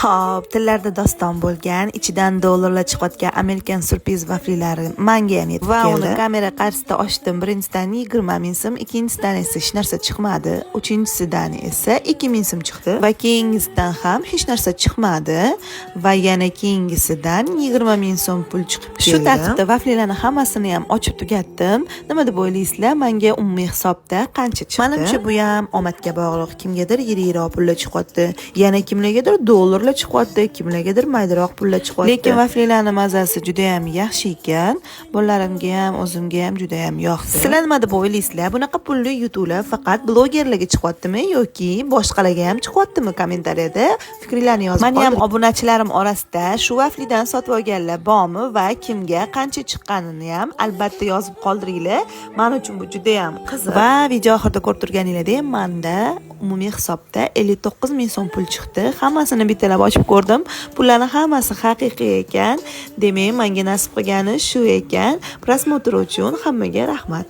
Xo'p, tillarda doston bo'lgan, ichidan dollarlar chiqayotgan Amerikan Surprise vaflilari manga ham yetib Va keldi. uni Kamera qarshisida ochdim. Birinchisidan 20 ming so'm, ikkinchisidan esa hech narsa chiqmadi. Uchinchisidan esa 2 ming so'm chiqdi va keyingisidan ham hech narsa chiqmadi va yana keyingisidan 20 ming so'm pul chiqib keldi. Shu tartibda vaflilarni hammasini ham ochib tugatdim. Nima deb o'ylaysizlar? Menga umumiy hisobda qancha chiqdi? Menimcha, bu ham omadga bog'liq. Kimgadir yirik pullar chiqyapti, yana kimlargadir dollarlar chiqyapti, kimlargadir maydaroq pullar chiqyapti. Lekin vaflilarni mazasi juda ham yaxshi ekan. Bolalarimga ham, o'zimga ham juda ham yoqdi. Sizlar nima deb o'ylaysizlar? Bunaqa pulli yutuqlar faqat blogerlarga chiqyaptimi yoki boshqalarga ham chiqyaptimi? Kommentariyada fikringlarni yozib. Meni ham obunachilarim orasida shu vaflidan sotib olganlar bormi va kimga qancha chiqqanini ham albatta yozib qoldiringlar. Men uchun bu juda ham qiziq. Va video oxirida ko'rib turganinglardek, menda umumiy hisobda 59 ming so'm pul chiqdi. Hammasini bittalab ochib ko'rdim. Pullarni hammasi haqiqiy ekan. Demak, menga nasib qilgani shu ekan. Просмотр uchun hammaga rahmat.